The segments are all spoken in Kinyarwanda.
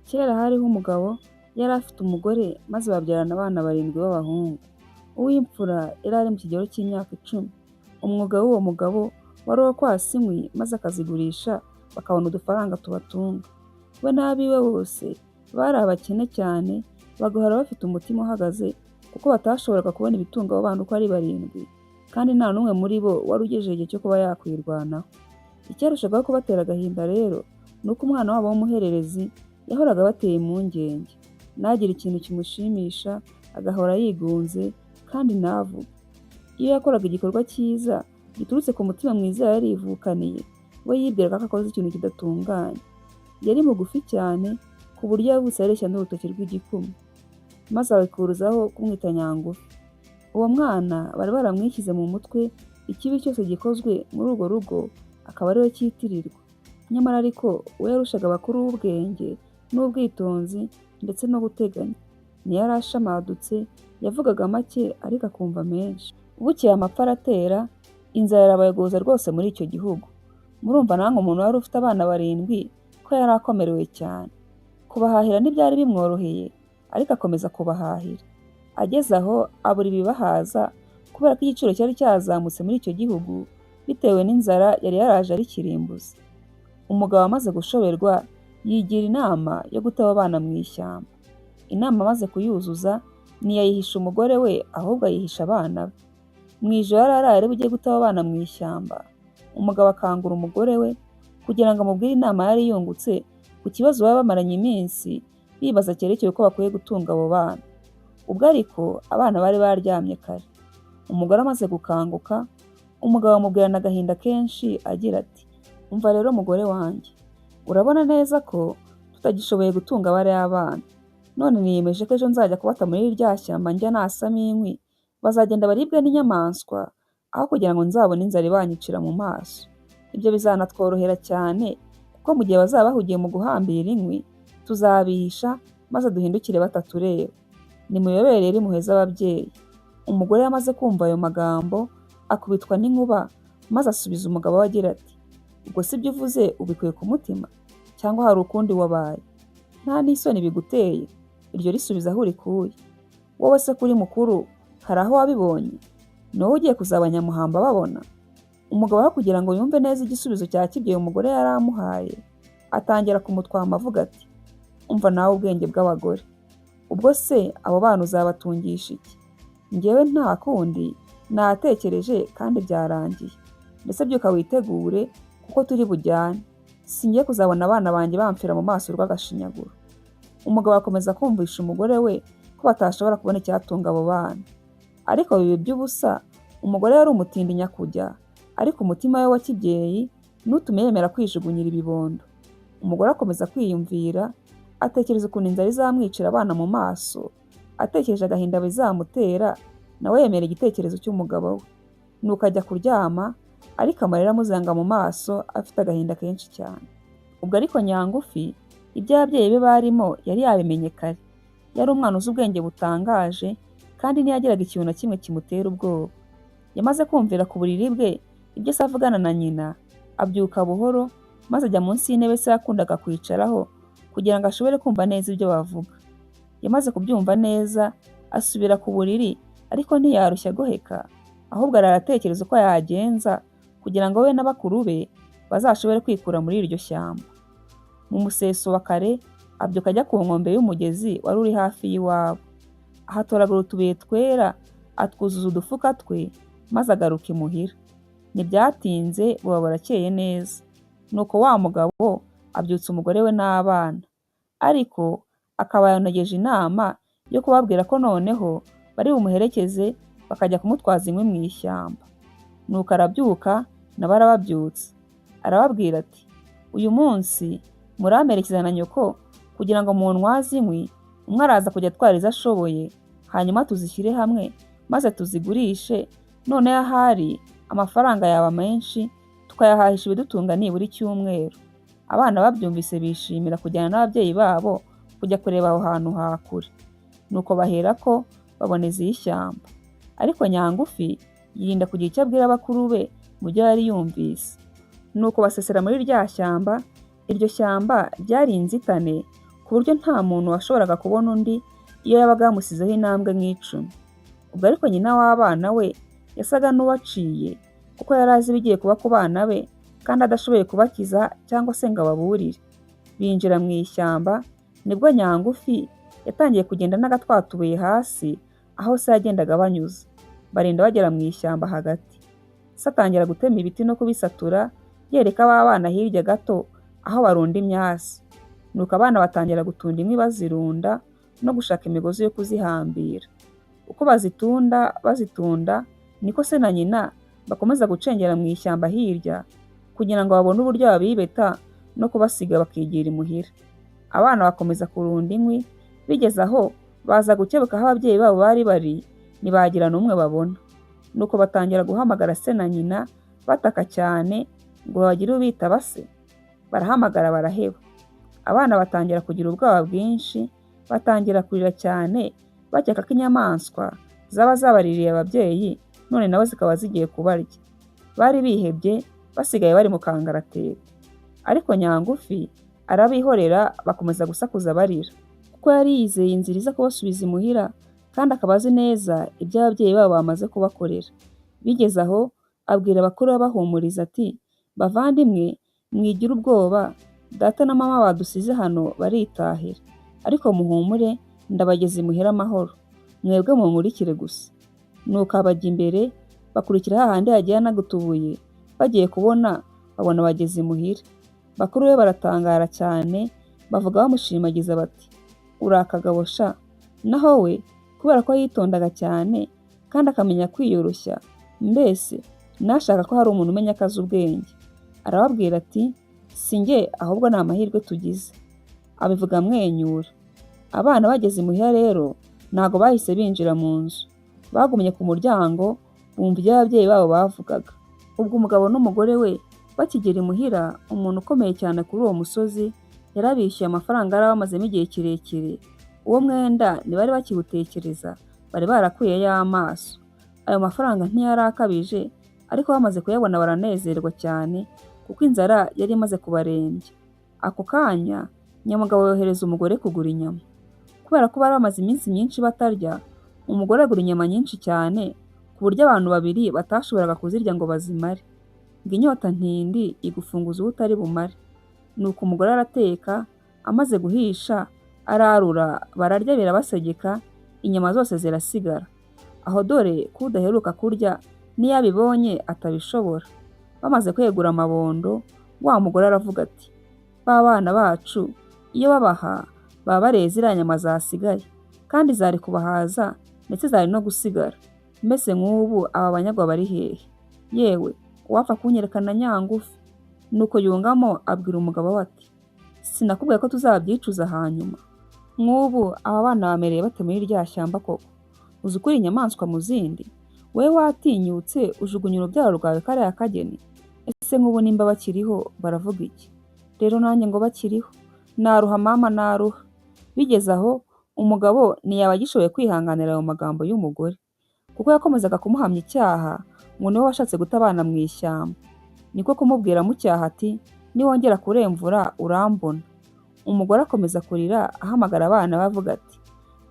Kera hariho umugabo, yari afite umugore maze babyarana abana barindwi b'abahungu. Uw'imfura yari ari mu kigero cy'imyaka 10. Umwuga w'uwo mugabo wari uwo kwasa inkwi maze akazigurisha bakabona udufaranga tubatunga. We n'abiwe bose bari abakene cyane, bagahora bafite umutima uhagaze kuko batashoboraga kubona ibitunga abo bana uko ari barindwi, kandi nta n'umwe muri bo wari ugejeje igihe cyo kuba yakwirwanaho. Icyarushagaho kubatera agahinda rero, ni uko umwana wabo w'umuhererezi yahoraga abateye impungenge, ntagire ikintu kimushimisha, agahora yigunze kandi ntavuge. Iyo yakoraga igikorwa cyiza giturutse ku mutima mwiza yari yarivukaniye, we yibwiraga ko akoze ikintu kidatunganye. Yari mugufi cyane ku buryo yavutse areshya n'urutoki rw'igikumwe, maze abikurizaho kumwita Nyangufi. Uwo mwana bari baramwishyize mu mutwe, ikibi cyose gikozwe muri urwo rugo akaba ari we cyitirirwa. Nyamara ariko we yarushaga bakuru be ubwenge n'ubwitonzi ndetse no guteganya. Ntiyari ashamadutse, yavugaga make ariko akumva menshi. Bukeye amapfa aratera, inzara irabayogoza rwose muri icyo gihugu. Murumva namwe umuntu wari ufite abana barindwi ko yari akomerewe cyane. Kubahahira ntibyari bimworoheye, ariko akomeza kubahahira. Ageze aho abura ibibahaza kubera ko igiciro cyari cyazamutse muri icyo gihugu bitewe n'inzara yari yaraje ari kirimbuzi. Umugabo amaze gushoberwa yigira inama yo guta abo bana mu ishyamba. Inama amaze kuyuzuza ntiyayihisha umugore we ahubwo ayihisha abana be. Mu ijoro yari araye ari bujye guta abo bana mu ishyamba, umugabo akangura umugore we kugira ngo amubwire inama yari yungutse ku kibazo baba bamaranye iminsi bibaza cyerekeye uko bakwiye gutunga abo bana. Ubwo ariko abana bari baryamye kare. Umugore amaze gukanguka, umugabo amubwirana agahinda kenshi agira ati: "Umva rero mugore wanjye, urabona neza ko tutagishoboye gutunga bariya bana. None niyemeje ko ejo nzajya kubata muri rya shyamba njya nasamo inkwi, bazagenda baribwe n'inyamaswa, aho kugira ngo nzabone inzara ibanyicira mu maso. Ibyo bizanatworohera cyane kuko mu gihe bazaba bahugiye mu guhambira inkwi, tuzabihisha maze duhindukire batatureba. Nimuyobere rero impuhwe z'ababyeyi." Umugore yamaze kumva ayo magambo akubitwa n'inkuba, maze asubiza umugabo we agira ati: "Ubwo si ibyo uvuze ubikuye ku mutima cyangwa hari ukundi wabaye? Nta n'isoni biguteye? Iryo risubiza aho urikuye. Wowe se kuri mukuru hari aho wabibonye? Ni wowe ugiye kuzaba nyamuhamba babona?" Umugabo aho kugira ngo yumve neza igisubizo cya kibyeyi umugore yari amuhaye, atangira kumutwama avuga ati: "Umva nawe ubwenge bw'abagore. Ubwo se abo bana uzabatungisha iki? Njyewe nta kundi natekereje kandi byarangiye. Mbese byuka witegure kuko turi bujyane. Singiye kuzabona abana banjye bamfira mu maso urw'agashinyaguro." Umugabo akomeza kumvisha umugore we ko batashobora kubona icyatunga abo bana. Ariko biba iby'ubusa, umugore yari umutindi nyakujya, ariko umutima we wa kibyeyi ntutume yemera kwijugunyira ibibondo. Umugore akomeza kwiyumvira, atekereza ukuntu inzara izamwicira abana mu maso, atekereje agahinda bizamutera, nawe yemera igitekerezo cy'umugabo we. Nuko ajya kuryama, ariko amarira amuzanga mu maso afite agahinda kenshi cyane. Ubwo ariko Nyangufi ibyo ababyeyi be barimo yari yabimenye kare. Yari umwana uzi ubwenge butangaje kandi ntiyagiraga ikintu na kimwe kimutera ubwoba. Yamaze kumvira ku buriri bwe ibyo se avugana na nyina, abyuka buhoro maze ajya munsi y'intebe se yakundaga kwicaraho kugira ngo ashobore kumva neza ibyo bavuga. Yamaze kubyumva neza asubira ku buriri, ariko ntiyarushya agoheka, ahubwo arara atekereza uko yagenza kugira ngo we na bakuru be bazashobore kwikura muri iryo shyamba. Mu museso wa kare abyuka ajya ku nkombe y'umugezi wari uri hafi y'iwabo. Ahatoragura utubuye twera atwuzuza udufuka twe maze agaruka imuhira. Ntibyatinze buba burakeye neza. Nuko wa mugabo abyutsa umugore we n'abana, ariko akaba yanogeje inama yo kubabwira ko noneho bari bumuherekeze bakajya kumutwaza inkwi mu ishyamba. Nuko arabyuka nabo arababyutsa. Arababwira ati: "Uyu munsi muramperekeza na nyoko kugira ngo muntwaze inkwi, umwe araza kujya atwara izo ashoboye, hanyuma tuzishyire hamwe maze tuzigurishe, noneho ahari amafaranga yaba menshi tukayahahisha ibidutunga nibura icyumweru." Abana babyumvise bishimira kujyana n'ababyeyi babo kujya kureba aho hantu ha kure. Nuko baherako baboneza iy'ishyamba. Ariko Nyangufi yirinda kugira icyo abwira bakuru be mu byo yari yumvise. Nuko basesera muri rya shyamba, iryo shyamba ryari inzitane ku ku buryo nta muntu washoboraga kubona undi iyo yabaga yamusizeho intambwe nk'icumi. Ubwo ariko nyina w'abana we yasaga n'uwaciye kuko yari azi ibigiye kuba ku bana be kandi adashoboye kubakiza cyangwa se ngo ababurire. Binjira mu ishyamba, nibwo Nyangufi yatangiye kugenda anaga twa tubuye hasi aho se yagendaga abanyuza, barinda bagera mu ishyamba hagati. Se atangira gutema ibiti no kubisatura yereka ba bana hirya gato aho barunda imyase. Nuko abana batangira gutunda inkwi bazirunda no gushaka imigozi yo kuzihambira. Uko bazitunda bazitunda niko se na nyina bakomeza gucengera mu ishyamba hirya kugira ngo babone uburyo babibeta no kubasiga bakigira imuhira. Abana bakomeza kurunda inkwi, bigeze aho baza gukebuka aho ababyeyi babo bari bari ntibagira n'umwe babona. Nuko batangira guhamagara se na nyina bataka cyane ngo bagire ubitaba se. Barahamagara baraheba. Abana batangira kugira ubwoba bwinshi, batangira kurira cyane bakeka ko inyamaswa zaba zabaririye ababyeyi none nabo zikaba zigiye kubarya. Bari bihebye basigaye bari mu kangaratete. Ariko Nyangufi arabihorera bakomeza gusakuza barira, kuko yari yizeye inzira iza kubasubiza imuhira kandi akaba azi neza ibyo ababyeyi babo bamaze kubakorera. Bigeze aho abwira abakuru abahumuriza ati: "Bavandimwe, mwigira ubwoba, data na mama badusize hano baritahira, ariko muhumure ndabageza imuhira amahoro, mwebwe munkurikire gusa." Nuko abajya imbere bakurikira hahandi hagiye anaga utubuye, bagiye kubona babona bageze imuhira. Bakuru be baratangara cyane, bavuga bamushimagiza bati: "Uri akagabo sha!" Naho we kubera ko yitondaga cyane kandi akamenya kwiyoroshya, mbese ntashaka ko hari umuntu umenya ko azi ubwenge, arababwira ati: "Si njye ahubwo ni amahirwe tugize." Abivuga amwenyura. Abana bageze imuhira rero ntago bahise binjira mu nzu, bagumye ku muryango bumva ibyo ababyeyi babo bavugaga. Ubwo umugabo n'umugore we bakigera imuhira, umuntu ukomeye cyane kuri uwo musozi yarabishyuye amafaranga yari abamazemo igihe kirekire. Uwo mwenda ntibari bakiwutekereza, bari barakuyeyo amaso. Ayo mafaranga ntiyari akabije, ariko bamaze kuyabona baranezerwa cyane kuko inzara yari imaze kubarembya. Ako kanya nyamugabo yohereza umugore kugura inyama. Kubera ko bari bamaze iminsi myinshi batarya, umugore agura inyama nyinshi cyane ku buryo abantu babiri batashoboraga kuzirya ngo bazimare. Ngo inyota ntindi igufunguza uwo utari bumare. Nuko umugore arateka, amaze guhisha ararura, bararya birabasegeka, inyama zose zirasigara. Aho dore ko udaheruka kurya n'iyo abibonye atabishobora. Bamaze kwegura amabondo, wa mugore aravuga ati: "Ba bana bacu iyo babaha baba bariye ziriya nyama zasigaye, kandi zari kubahaza ndetse zari no gusigara. Mbese nk'ubu aba banyagwa bari hehe? Yewe, uwapfa kunyereka na Nyangufi." Nuko yungamo abwira umugabo we ati: "Sinakubwiye ko tuzabyicuza hanyuma? Nk'ubu aba bana bamereye bate muri rya shyamba koko? Uzi ukura inyamaswa mu zindi? Wowe watinyutse ujugunya urubyaro rwawe kariya kageni? Ese nk'ubu nimba bakiriho baravuga iki? Rero nanjye ngo bakiriho, naruha mama naruha." Bigeze aho umugabo ntiyaba agishoboye kwihanganira ayo magambo y'umugore, kuko yakomezaga kumuhamya icyaha ngo niwe washatse guta abana mu ishyamba. Niko kumubwira amucyaha ati: "Niwongera kuremvura urambona." Umugore akomeza kurira ahamagara abana be avuga ati: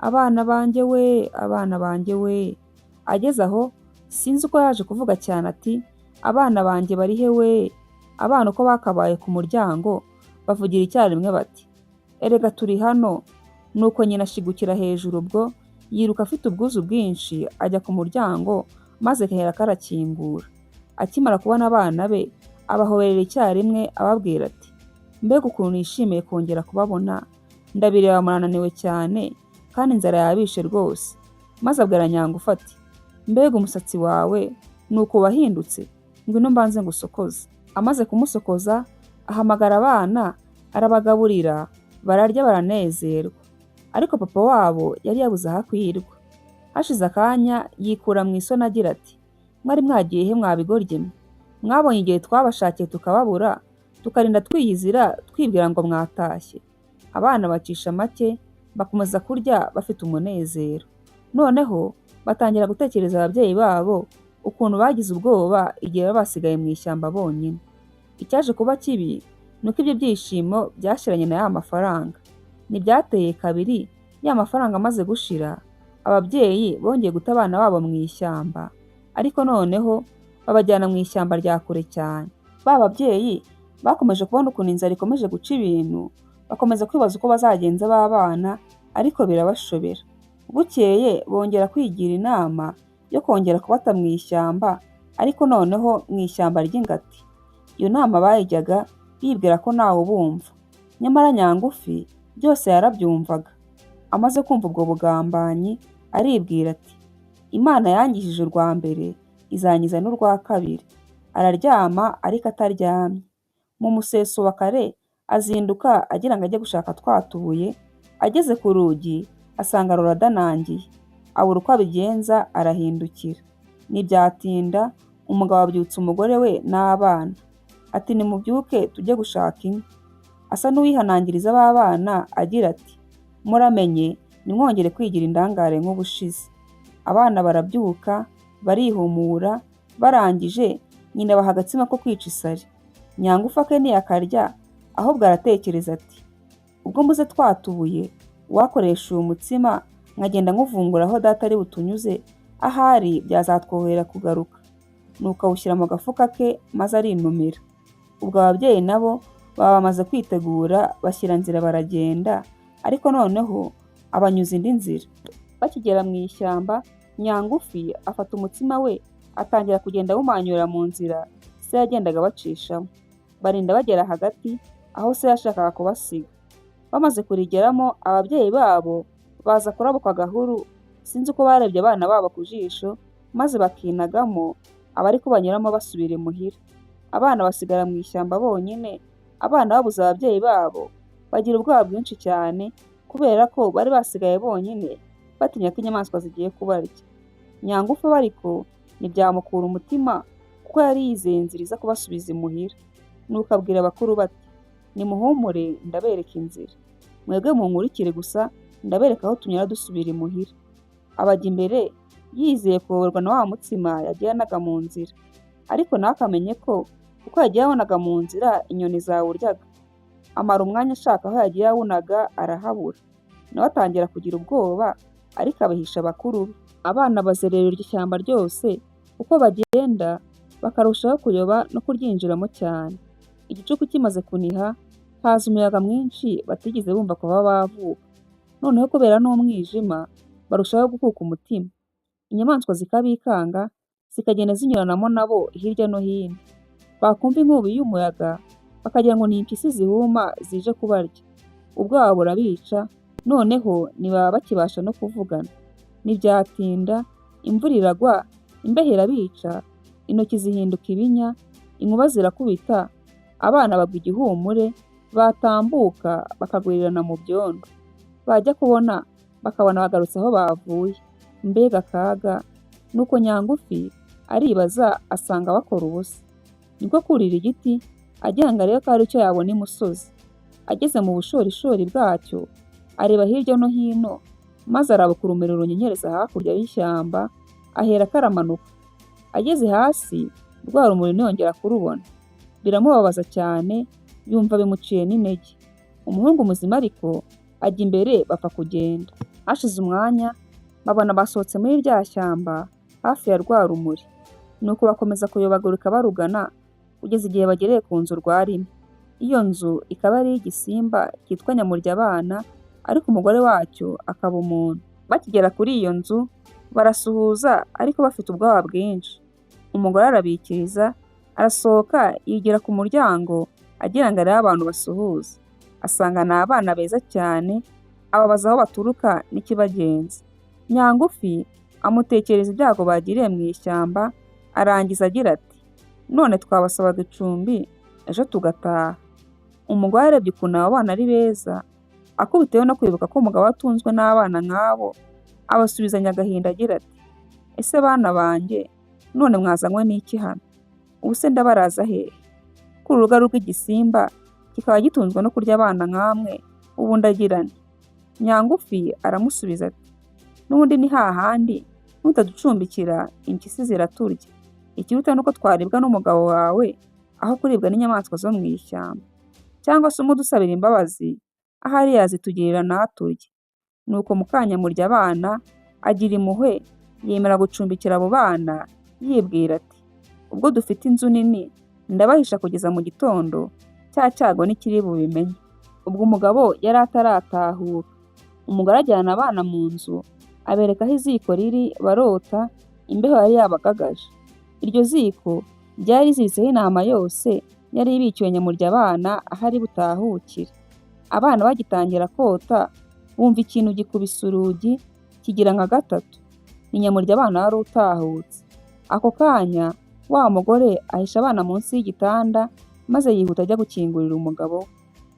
"Abana banjye we, abana banjye we!" Ageze aho sinzi uko yaje kuvuga cyane ati: "Abana banjye bari he we?" Abana uko bakabaye ku muryango bavugira icyarimwe bati: "Erega turi hano." Nuko nyina ashigukira hejuru ubwo yiruka afite ubwuzu bwinshi ajya ku muryango maze aherako arakingura. Akimara kubona abana be abahoberera icyarimwe ababwira ati: "Mbega ukuntu nishimiye kongera kubabona, ndabireba murananiwe cyane kandi inzara yabishe rwose." Maze abwira Nyangufi ati: "Mbega umusatsi wawe nuko wahindutse, ngwino mbanze ngusokoze." Amaze kumusokoza ahamagara abana arabagaburira, bararya baranezerwa. Ariko papa wabo yari yabuze aho akwirwa. Hashize akanya yikura mu isoni agira ati: "Mwari mwagiye he mwa bigoryi mwe? Mwabonye igihe twabashakiye tukababura, tukarinda twiyizira twibwira ngo mwatashye." Abana bacisha make bakomeza kurya bafite umunezero. Noneho batangira gutekereza ababyeyi babo ukuntu bagize ubwoba igihe baba basigaye mu ishyamba bonyine. Icyaje kuba kibi ni uko ibyo byishimo byashiranye na ya mafaranga. Ntibyateye kabiri ya mafaranga amaze gushira, ababyeyi bongeye guta abana babo mu ishyamba, ariko noneho babajyana mu ishyamba rya kure cyane. Ba babyeyi bakomeje kubona ukuntu inzara ikomeje guca ibintu, bakomeza kwibaza uko bazagenza ba bana ariko birabashobera. Bukeye bongera kwigira inama yo kongera kubata mu ishyamba ariko noneho mu ishyamba ry'ingati. Iyo nama bayijyaga bibwira ko ntawe ubumva. Nyamara Nyangufi byose yarabyumvaga. Amaze kumva ubwo bugambanyi aribwira ati Imana yangishije urwa mbere izangiza n'urwa kabiri. Araryama ariko ataryamye. Mu museso wa kare azinduka agira ngo ajye gushaka twa tubuye, ageze ku rugi asanga ruradanangiye. Abura uko abigenza arahindukira. Ntibyatinda umugabo abyutsa umugore we n'abana. Ati nimubyuke tujye gushaka inkwi. Asa n'uwihanangiriza ba bana agira ati muramenye ntimwongere kwigira indangare nk'ubushize. Abana barabyuka, barihumura, barangije nyina abaha agatsima ko kwica isari. Nyangufi ake ntiyakarya, ahubwo aratekereza ati ubwo mbuze twa tubuye, uwakoresha uyu mutsima nkagenda nkuvungura aho data ari butunyuze, ahari byazatworohera kugaruka. Nuko awushyira mu gafuka ke maze arinumira. Ubwo ababyeyi nabo baba bamaze kwitegura bashyira nzira baragenda, ariko noneho abanyuza indi nzira. Bakigera mu ishyamba, Nyangufi afata umutsima we atangira kugenda awumanyura mu nzira se yagendaga abacishamo. Barinda bagera hagati aho se yashakaga kubasiga. Bamaze kurigeramo ababyeyi babo baza kurabukwa agahuru, sinzi uko barebye abana babo ku jisho, maze bakinagamo aba ariko banyuramo basubira imuhira. Abana basigara mu ishyamba bonyine, abana babuze ababyeyi babo, bagira ubwoba bwinshi cyane kubera ko bari basigaye bonyine, batinya ko inyamaswa zigiye kubarya. Nyangufi we ariko ntibyamukura umutima kuko yari yizeye inzira iza kubasubiza imuhira. Nuko abwira abakuru be ati nimuhumure ndabereka inzira. Mwebwe munkurikire gusa ndabereka aho tunyura dusubira imuhira. Abajya imbere yizeye kuyoborwa na wa mutsima yagiye anaga mu nzira. Ariko ntakamenye ko uko yagiye awunaga mu nzira inyoni zawuryaga. Amara umwanya ashaka aho yagiye awunaga arahabura. Nawe atangira kugira ubwoba ariko abihisha bakuru be. Abana bazerera iryo shyamba ryose, uko bagenda bakarushaho kuyoba no kuryinjiramo cyane. Igicuku kimaze kuniha, haza umuyaga mwinshi batigeze bumva kuva bavuka. Noneho kubera n'umwijima barushaho gukuka umutima. Inyamaswa zikabikanga, zikagenda zinyuranamo nabo hirya no hino. Bakumva inkubi y'umuyaga bakagira ngo ni impyisi zihuma zije kubarya. Ubwoba burabica, noneho ntibaba bakibasha no kuvugana. Ntibyatinda imvura iragwa, imbeho irabica, intoki zihinduka ibinya, inkuba zirakubita, abana bagwa igihumure, batambuka bakagwirirana mu byondo. Bajya kubona bakabona bagarutse aho bavuye. Mbega akaga! Nuko Nyangufi aribaza asanga bakora ubusa. Niko kurira igiti agira ngo arebe ko hari icyo yabona imusozi. Ageze mu bushorishori bwacyo areba hirya no hino, maze arabuka urumuri runyenyereza hakurya y'ishyamba, aherako aramanuka. Ageze hasi rwa rumuri ntiyongera kurubona. Biramubabaza cyane, yumva bimuciye n'intege. Umuhungu muzima ariko ajya imbere bapfa kugenda. Hashize umwanya babona basohotse muri rya shyamba hafi ya rwa rumuri. Nuko bakomeza kuyobagurika barugana kugeza igihe bagereye ku nzu rwarimo. Iyo nzu ikaba ari iy'igisimba cyitwa Nyamuryabana ariko umugore wacyo akaba umuntu. Bakigera kuri iyo nzu barasuhuza ariko bafite ubwoba bwinshi. Umugore arabikiriza arasohoka yigira ku muryango agira ngo arebe abantu basuhuza. Asanga ni abana beza cyane, ababaza aho baturuka n'ikibagenza. Nyangufi amutekereza ibyago bagiriye mu ishyamba, arangiza agira ati none twabasabaga icumbi ejo tugataha. Umugore arebye ukuntu abo bana ari beza, akubiteyeho no kwibuka ko umugabo we atunzwe n'abana nk'abo, abasubizanya agahinda agira ati ese bana banjye none mwazanywe n'iki hano? Ubu se ndabaraza hehe? Ko uru rugo ari urw'igisimba kikaba gitunzwe no kurya abana nkamwe, ubu ndagira nte? Nyangufi aramusubiza ati n'ubundi ni hahandi nutaducumbikira impyisi ziraturya. Ikiruta ni uko twaribwa n'umugabo wawe aho kuribwa n'inyamaswa zo mu ishyamba. Cyangwa se umudusabire imbabazi. Ahari yazitugirira ntaturye. Nuko Mukanyamuryabana agira impuhwe yemera gucumbikira abo bana, yibwira ati: "Ubwo dufite inzu nini ndabahisha kugeza mu gitondo, cya cyago ntikiri bubimenye." Ubwo umugabo yari ataratahuka. Umugore ajyana abana mu nzu, abereka aho iziko riri barota, imbeho yari yabagagaje. Iryo ziko ryari riziritseho intama yose yari ibikiwe Nyamuryabana aho ari butahukire. Abana bagitangira kota, bumva ikintu gikubise urugi kigira nka gatatu. Ni Nyamuryabana wari utahutse. Ako kanya wa mugore ahisha abana munsi y'igitanda, maze yihuta ajya gukingurira umugabo we.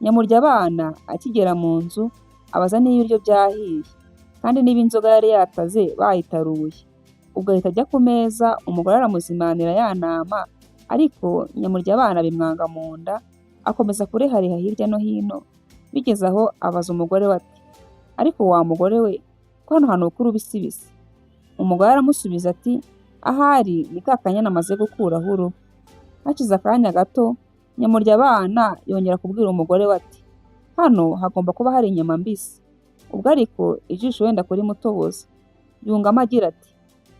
Nyamuryabana akigera mu nzu abaza niba ibiryo byahiye, kandi niba inzoga yari yataze bayitaruye. Ubwo ahita ajya ku meza, umugore aramuzimanira ya ntama, ariko Nyamuryabana bimwanga mu nda, akomeza kurehariha hirya no hino, bigeze aho abaza umugore we ati: "Ariko wa mugore we, ko hano hanuka urubisibisi?" Umugore aramusubiza ati: "Ahari ni ka kanyana amaze gukuraho uruhu." Hashize akanya gato, Nyamuryabana yongera kubwira umugore we ati: "Hano hagomba kuba hari inyama mbisi." Ubwo ariko ijisho wenda kurimutoboza. Yungamo agira ati: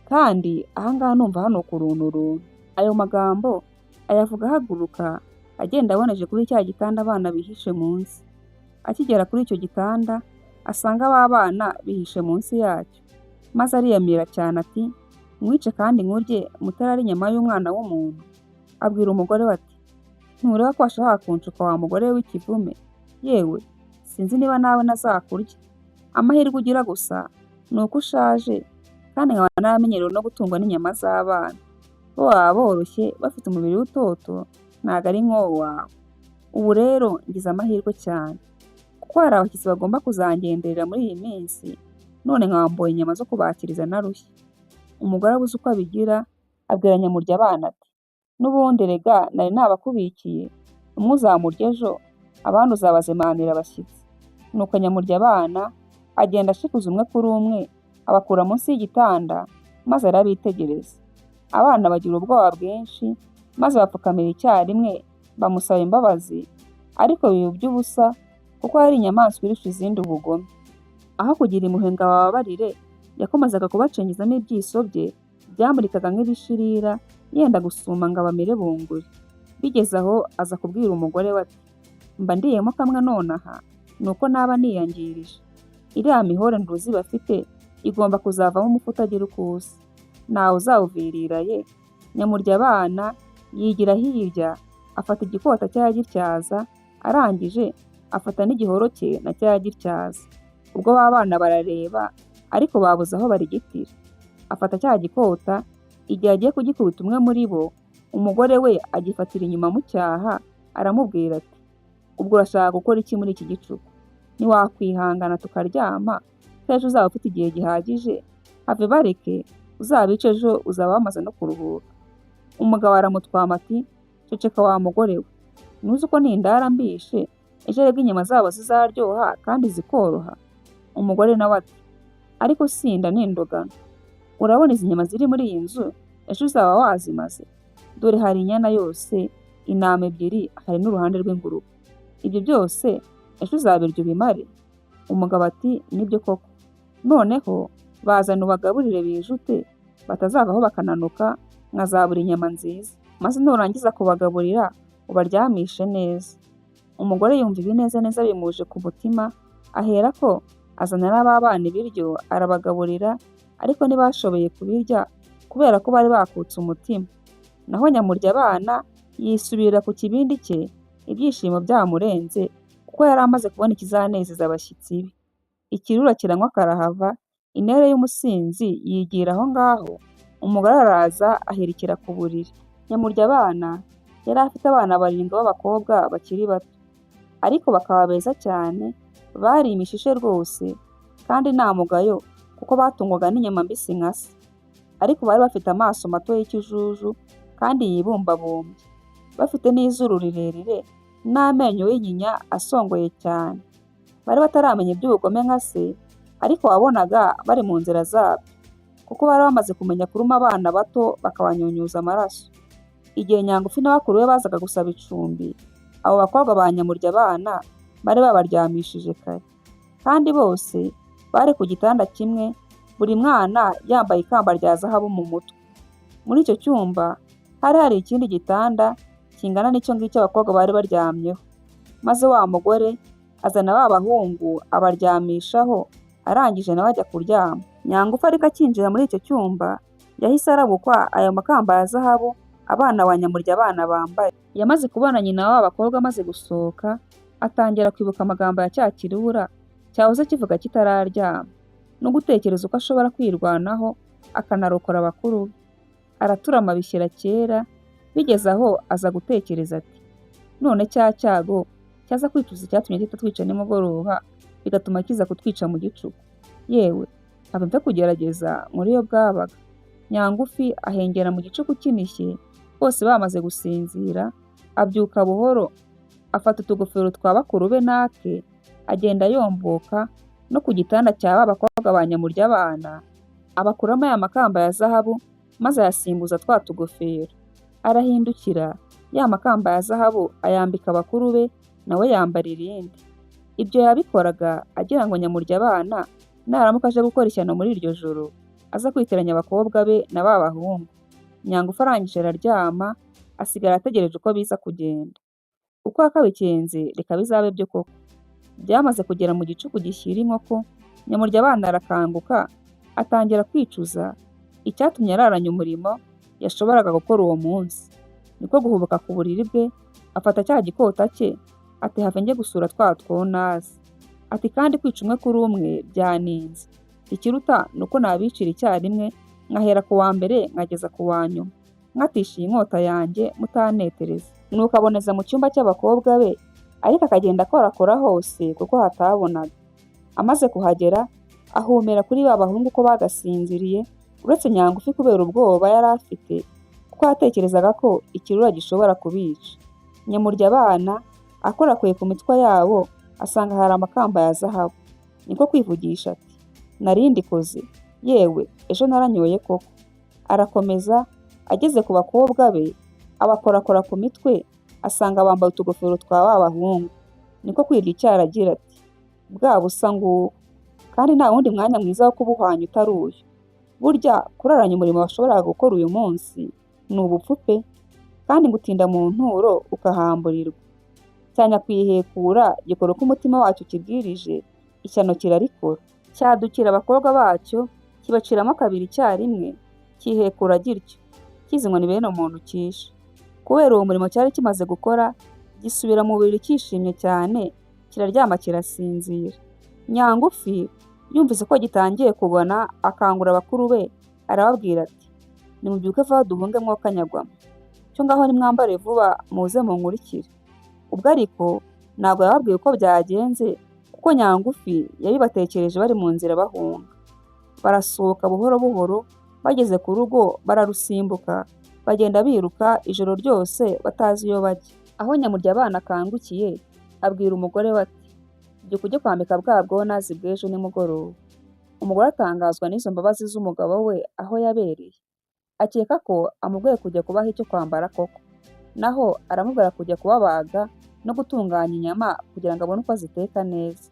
"Kandi aha ngaha numva hanuka urunturuntu." Ayo magambo ayavuga ahaguruka, agenda aboneje kuri cya gitanda abana bihishe munsi. Akigera kuri icyo gitanda, asanga ba bana bihishe munsi yacyo, maze ariyamira cyane ati: "Nkwice kandi nkurye mutarara inyama y'umwana w'umuntu." Abwira umugore we ati: "Ntureba ko washakaga kunshuka wa mugore w'ikivume? Yewe sinzi niba nawe ntazakurya. Amahirwe ugira gusa ni uko ushaje kandi nkaba naramenyerewe no gutungwa n'inyama z'abana. Bo baba boroshye bafite umubiri w'utoto ntabwo ari nk'uwo wawe. Ubu rero ngize amahirwe cyane kuko hari abashyitsi bagomba kuzangenderera muri iyi minsi, none nkaba mbonye inyama zo kubakiriza ntarushye." Umugore abuze uko abigira, abwira Nyamuryabana ati: "N'ubundi erega nari nabakubikiye, umwe uzamurya ejo, abandi uzabazimanira abashyitsi." Nuko Nyamuryabana agenda ashikuza umwe kuri umwe, abakura munsi y'igitanda, maze arabitegereza. Abana bagira ubwoba bwinshi, maze bapfukamira icyarimwe bamusaba imbabazi, ariko biba iby'ubusa kuko yari inyamaswa irusha izindi ubugome. Aho kugira impuhwe ngo abababarire, yakomezaga kubacengezamo ibyiso bye byamurikaga nk'ibishirira, yenda gusuma ngo abamire bunguri. Bigeze aho aza kubwira umugore we ati: "Mba ndiyemo kamwe nonaha, ni uko naba niyangirije. Iriya mihore nduzi bafite igomba kuzavamo umufu utagira uko usa. Ntawe uzawuvirira ye." Nyamuryabana yigira hirya, afata igikota cye aragityaza, arangije afata n'igihoro cye nacyo aragityaza. Ubwo ba bana barareba, ariko babuze aho barigitira. Afata cya gikota, igihe agiye kugikubita umwe muri bo, umugore we agifatira inyuma amucyaha, aramubwira ati: "Ubwo urashaka gukora iki muri iki gicuku? Ntiwakwihangana tukaryama, ko ejo uzaba ufite igihe gihagije? Have bareke, uzabice ejo uzaba wamaze no kuruhuka." Umugabo aramutwama ati: "Ceceka wa mugore we, ntuzi ko nindara mbishe, ejo aribwo inyama zabo zizaryoha kandi zikoroha?" Umugore nawe ati: "Ariko sinda n'indogano. Urabona izi nyama ziri muri iyi nzu ejo uzaba wazimaze? Dore hari inyana yose, intama ebyiri, hari n'uruhande rw'ingurube. Ibyo byose ejo uzabirya ubimare?" Umugabo ati: "Nibyo koko. Noneho bazane ubagaburire bijute, batazavaho bakananuka nkazabura inyama nziza. Maze nurangiza kubagaburira ubaryamishe neza." Umugore yumva ibinezaneza bimuje ku mutima, aherako azanira ba bana ibiryo arabagaburira, ariko ntibashoboye kubirya kubera ko bari bakutse umutima. Naho Nyamuryabana yisubirira ku kibindi cye, ibyishimo byamurenze kuko yari amaze kubona ikizanezeza abashyitsi be. Ikirura kiranywa karahava, intere y'umusinzi yigira aho ngaho, umugore araza ahirikira ku buriri. Nyamuryabana yari afite abana barindwi b'abakobwa bakiri bato, ariko bakaba beza cyane, bari imishishe rwose kandi nta mugayo kuko batungwaga n'inyama mbisi nka se. Ariko bari bafite amaso mato y'ikijuju kandi yibumbabumbye, bafite n'izuru rirerire n'amenyo y'inyinya asongoye cyane. Bari bataramenya iby'ubugome nka se, ariko wabonaga bari mu nzira zabyo, kuko bari bamaze kumenya kuruma abana bato bakabanyunyuza amaraso. Igihe Nyangufi na bakuru be bazaga gusaba icumbi, abo bakobwa ba Nyamuryabana bari babaryamishije kare. Kandi bose bari ku gitanda kimwe, buri mwana yambaye ikamba rya zahabu mu mutwe. Muri icyo cyumba hari hari ikindi gitanda kingana n'icyo ngicyo abakobwa bari baryamyeho. Maze wa mugore azana ba bahungu abaryamishaho, arangije nawe ajya kuryama. Nyangufi ariko akinjira muri icyo cyumba, yahise arabukwa ayo makamba ya zahabu abana ba Nyamuryabana bambaye. Yamaze kubona nyina w'aba bakobwa amaze gusohoka, atangira kwibuka amagambo ya cya kirura cyahoze kivuga kitararyama, no gutekereza uko ashobora kwirwanaho akanarokora bakuru be. Araturama bishyira kera, bigeze aho aza gutekereza ati: "None cya cyago cyaza kwicuza icyatumye kitatwica nimugoroba, bigatuma kiza kutwica mu gicuku. Yewe, have mfe kugerageza nkore iyo bwabaga." Nyangufi ahengera mu gicuku kinishye, bose bamaze gusinzira, abyuka buhoro, afata utugofero twa bakuru be n'ake, agenda yomboka no ku gitanda cya ba bakobwa ba Nyamuryabana, abakuramo ya makamba ya zahabu maze ayasimbuza twa tugofero. Arahindukira, ya makamba ya zahabu ayambika bakuru be, nawe yambara irindi. Ibyo yabikoraga agira ngo Nyamuryabana naramuka aje gukora ishyano muri iryo joro, aza kwitiranya abakobwa be na ba bahungu. Nyangufi arangije araryama, asigara ategereje uko biza kugenda. Uko yakabikenze reka bizabe byo koko. Byamaze kugera mu gicuku gishyira inkoko, Nyamuryabana arakanguka, atangira kwicuza icyatumye araranya umurimo yashoboraga gukora uwo munsi. Niko guhubuka ku buriri bwe, afata cya gikota cye, ati: "Have njye gusura twa twonazi." Ati: "Kandi kwica umwe kuri umwe byaninze. Ikiruta ni uko nabicira icyarimwe, nkahera ku wa mbere nkageza ku wa nyuma, nkatisha iyi nkota yanjye mutanetereza." Nuko aboneza mu cyumba cy'abakobwa be, ariko akagenda akorakora hose kuko hatabonaga. Amaze kuhagera, ahumera kuri ba bahungu ko bagasinziriye, uretse Nyangufi kubera ubwoba yari afite, kuko yatekerezaga ko ikirura gishobora kubica. Nyamuryabana akorakoye ku mitwe yabo, asanga hari amakamba ya zahabu. Niko kwivugisha ati: "Nari ndikoze, yewe ejo naranyoye koko." Arakomeza, ageze ku bakobwa be, abakorakora ku mitwe, asanga bambaye utugofero twa ba bahungu. Niko kwirya icyara agira ati: "Bwa busa ngubu, kandi nta wundi mwanya mwiza wo kubuhwanya utari uyu. Burya kuraranya umurimo washoboraga gukora uyu munsi ni ubupfu pe, kandi ngo utinda mu nturo ukahamburirwa." Cya nyakwihekura gikora uko umutima wacyo ukibwirije, ishyano kirarikora. Cyadukira abakobwa bacyo, kibaciramo kabiri icyarimwe, cyihekura gityo, kizi ngo ni bene umuntu cyishe. Kubera uwo murimo cyari kimaze gukora, gisubira mu buriri cyishimye cyane, kiraryama kirasinzira. Nyangufi yumvise ko gitangiye kugona, akangura bakuru be, arababwira ati: "Nimubyuke vuba duhunge mwokanyagwamo. Cyo ngaho nimwambare vuba muze munkurikire." Ubwo ariko ntabwo yababwiye uko byagenze, kuko Nyangufi yabibatekereje bari mu nzira bahunga. Barasohoka buhoro buhoro, bageze ku rugo bararusimbuka, bagenda biruka ijoro ryose batazi iyo bajya. Aho Nyamuryabana akangukiye, abwira umugore we ati: "Byuka ujye kwambika bwa bwonazi bw'ejo nimugoroba." Umugore atangazwa n'izo mbabazi z'umugabo we aho yabereye. Akeka ko amubwiye kujya kubaha icyo kwambara koko. Naho aramubwira kujya kubabaga no gutunganya inyama kugira ngo abone uko aziteka neza.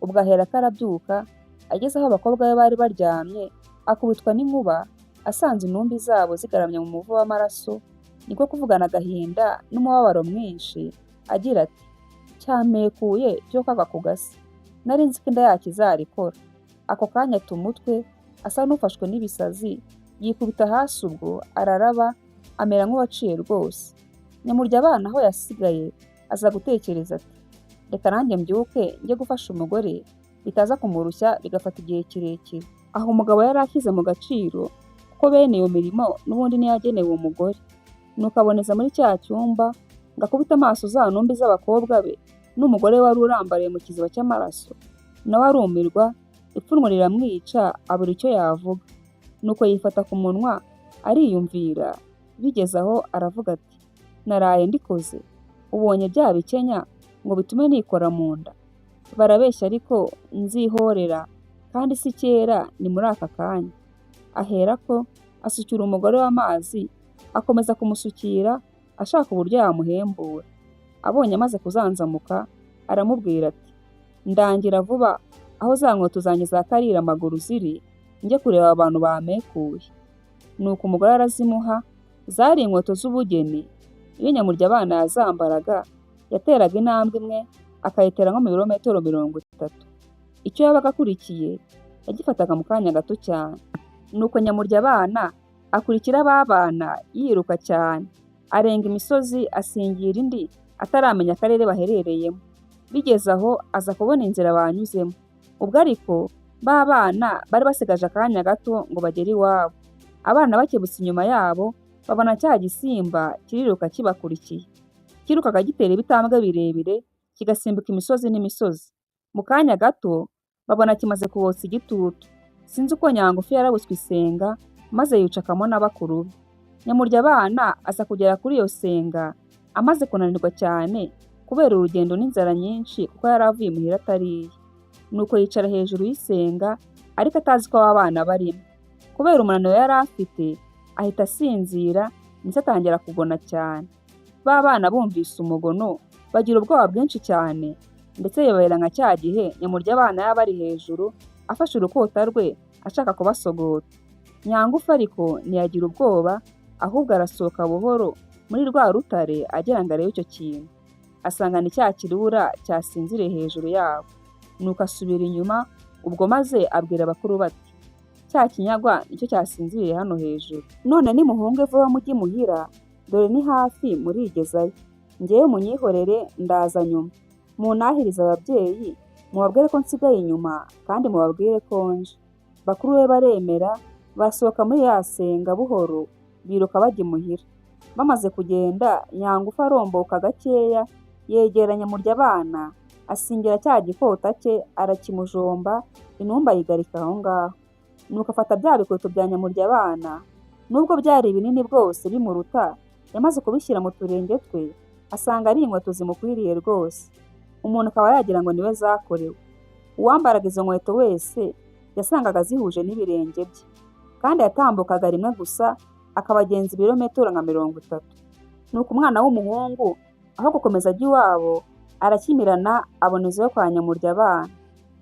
Ubwo aherako arabyuka, ageze aho abakobwa be bari baryamye, akubitwa n'inkuba, asanze intumbi zabo zigaramye mu muvu w'amaraso, niko kuvugana agahinda n'umubabaro mwinshi, agira ati: "Cyampekuye cyo kagwa ku gasi. Nari nzi ko inda yacyo izarikora." Ako kanya ata umutwe, asa n'ufashwe n'ibisazi, yikubita hasi ubwo araraba, amera nk'uwaciye rwose. Nyamuryabana aho yasigaye aza gutekereza ati: "Reka nanjye mbyuke njye gufasha umugore, bitaza kumurushya bigafata igihe kirekire." Aho umugabo yari ashyize mu gaciro, kuko bene iyo mirimo n'ubundi niyo yagenewe umugore. Nuko aboneza muri cya cyumba ngo akubite amaso za ntumbi z'abakobwa be n'umugore wari urambaraye mu kiziba cy'amaraso, nawe arumirwa, ipfunwe riramwica, abura icyo yavuga. Nuko yifata ku munwa ariyumvira, bigeze aho aravuga ati: "Naraye ndikoze, ubonye bya bikenya ngo bitume nikora mu nda. Barabeshya ariko nzihorera, kandi si kera ni muri aka kanya." Aherako asukira umugore we amazi, akomeza kumusukira ashaka uburyo yamuhembura. Abonye amaze kuzanzamuka, Aramubwira ati: "Ndangira vuba aho za nkweto zanjye za karira amaguru ziri, njye kureba aba bantu bampekuye." Nuko umugore arazimuha, zari inkweto z'ubugeni. Iyo Nyamuryabana yazambaraga, yateraga intambwe imwe akayitera nko mu birometero 30. Icyo yabaga akurikiye yagifataga mu kanya gato cyane. Nuko Nyamuryabana akurikira ba bana yiruka cyane, arenga imisozi asingira indi ataramenya akarere baherereyemo. Bigeze aho aza kubona inzira banyuzemo. Ubwo ariko ba bana bari basigaje akanya gato ngo bagere iwabo. Abana bakebutse inyuma yabo babona cya gisimba kiriruka kibakurikiye. Cyirukaga gitera ibitambwe birebire, kigasimbuka imisozi n'imisozi. Mu kanya gato babona kimaze kubotsa igitutu. Sinzi uko Nyangufi yarabutswe isenga maze yicakamo na bakuru be. Nyamuryabana aza kugera kuri iyo senga amaze kunanirwa cyane kubera urugendo n'inzara nyinshi, kuko yari avuye imuhira atariye. Nuko yicara hejuru y'isenga ariko atazi ko aba bana barimo. Kubera umunaniro yari afite ahita asinzira, ndetse atangira kugona cyane. Ba bana bumvise umugono bagira ubwoba bwinshi cyane, ndetse bibabera nka cya gihe Nyamuryabana yaba ari hejuru afashe urukota rwe ashaka kubasogota. Nyangufi ariko ntiyagira ubwoba, ahubwo arasohoka buhoro muri rwa rutare agira ngo arebe icyo kintu. Asanga ni cya kirura cyasinziriye hejuru yabo. Nuko asubira inyuma ubwo, maze abwira bakuru be ati: "Cya kinyagwa nicyo cyasinziriye hano hejuru. None nimuhunge vuba mujye imuhira, dore ni hafi murigezayo. Njyewe munyihorere ndaza nyuma. Muntahirize ababyeyi, mubabwire ko nsigaye inyuma kandi mubabwire ko nje." Bakuru be baremera, basohoka muri ya senga buhoro, biruka bajya imuhira. Bamaze kugenda, Nyangufi aromboka gakeya yegera Nyamuryabana, asingira cya gikota cye arakimujomba, intumbi ayigarika aho ngaho. Nuko afata bya bikweto bya Nyamuryabana, nubwo byari binini bwose bimuruta, yamaze kubishyira mu turenge twe asanga ari inkweto zimukwiriye rwose. Umuntu akaba yagira ngo niwe zakorewe. Uwambaraga izo nkweto wese yasangaga zihuje n'ibirenge bye. Kandi yatambukaga rimwe gusa akabagenza ibirometero nka 30. Nuko umwana w'umuhungu aho gukomeza ajya iwabo arakimirana aboneza iyo kwa Nyamuryabana.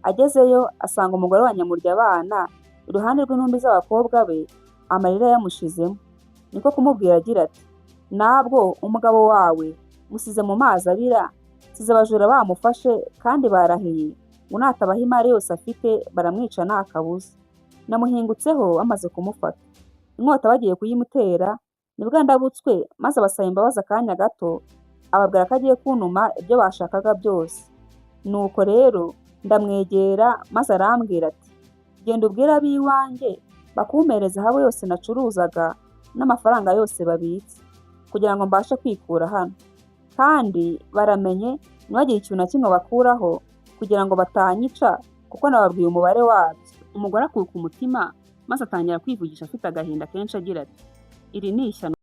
Agezeyo asanga umugore wa Nyamuryabana iruhande rw'intumbi z'abakobwa be, amarira yamushizemo. Niko kumubwira agira ati: "Nabwo umugabo wawe musize mu mazi abira, nsize abajura bamufashe kandi barahiye ngo natabaha imari yose afite baramwica nta kabuza. Namuhingutseho bamaze kumufata. Inkota bagiye kuyimutera nibwo ndabutswe maze abasaba imbabazi akanya gato, ababwira ko agiye kuntuma ibyo bashakaga byose. Nuko rero ndamwegera maze arambwira ati: 'Genda ubwire ab'iwanjye bakumpere zahabu yose nacuruzaga n'amafaranga yose babitse, kugira ngo mbashe kwikura hano. Kandi baramenye ntibagire ikintu na kimwe bakuraho kugira ngo batanyica, kuko nababwiye umubare wabyo.'" Umugore akuka umutima maze atangira kwivugisha afite agahinda kenshi agira ati: "Iri ni ishyano."